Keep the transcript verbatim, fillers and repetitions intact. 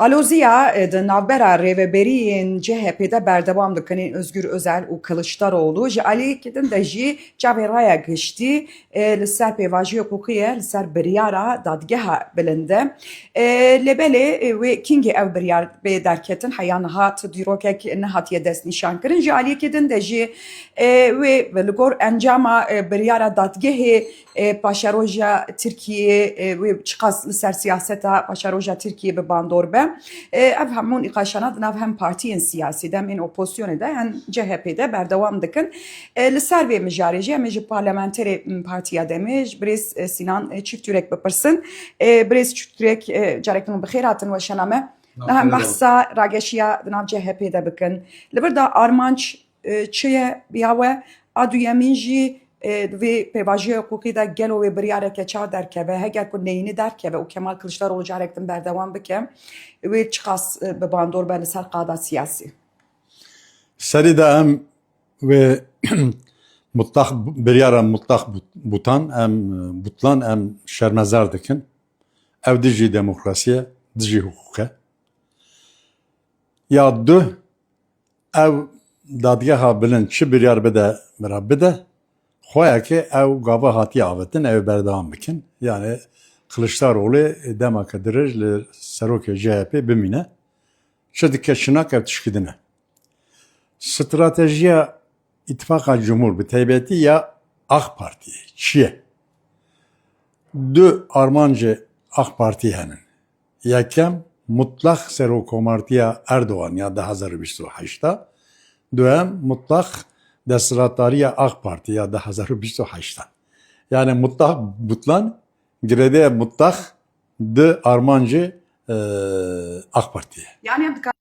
Aloziya, e, di navbera rêveberiyên C H P de berdewam dikin, ên Özgür Özel û Kılıçdaroğlu. Ji aliyekî din de jî çavê raya giştî, e, li ser pêvajoyê hiqûqî ye, li ser biryara dadgeha bilind e. E, lê belê, e, wê kîngê ev biryar bê derketin, heya niha tu dîrokek nehatiye destnîşankirin. Ji aliyekî din de jî, e, wê li gor encama, e, biryara dadgehê, e, paşeroja Tirkiyê, e, wê çiqas li ser siyaseta paşeroja Tirkiyê bi bandor be. E, ev hemû nîqaşana di nav hem partiyên siyasî de, hem ên opozisyonê de, hem C H P de berdewam dikin. E, li ser vê mijarê jî em ê ji parlamenterê, m, Partiya Demê, ji birêz, e, Sinan, e, Çiftyürek bipirsin. E, birêz Çiftyürek, e, carek din bi xêr hatin weşana me. Niha behsa rageşiya di nav C H P de bikin. Li vir de armanc, e, çi ye ya we? A duyemîn jî, e, di vê pêvajoya hiqûqî de gelo wê biryareke çawa derkeve? Heger ku neyînî derkeve û Kemal Kiliçdaroglu carek din berdewam bike, wê çiqas, e, bi bandor be li ser qada siyasî? Serî de em wê mutlaq, biryara mutlaq but-, butan, em, e, butlan em şermezar dikin. Ev dijî demokrasî ye, dijî hiqûq e. Ya du, ev dadgeha bilind çi biryar bide, bira bide, xweyekê ew gava hatiye avêtin, ew ê berdewam bikin. Yani Kiliçdaroglu demeke dirêj li serokê C H P bimîne. Çi dike çi nake ev tişkî din e. Stratejiya Îtifaqa Cumhur, bi taybetî ya AK Partiyê çi ye? Du armancê AK Partiyê henin. Yekem, mutlaq serokkomartiya Erdogan ya du hazar û bîst û heşt a. Duhem, mutlaq desthilatdariya AK Partî ya du hazar û bîst û heşt a. Yani mutlaq butlan, girêdayê mutlaq di armancê, e, AK Partiyê. Yani em dikar-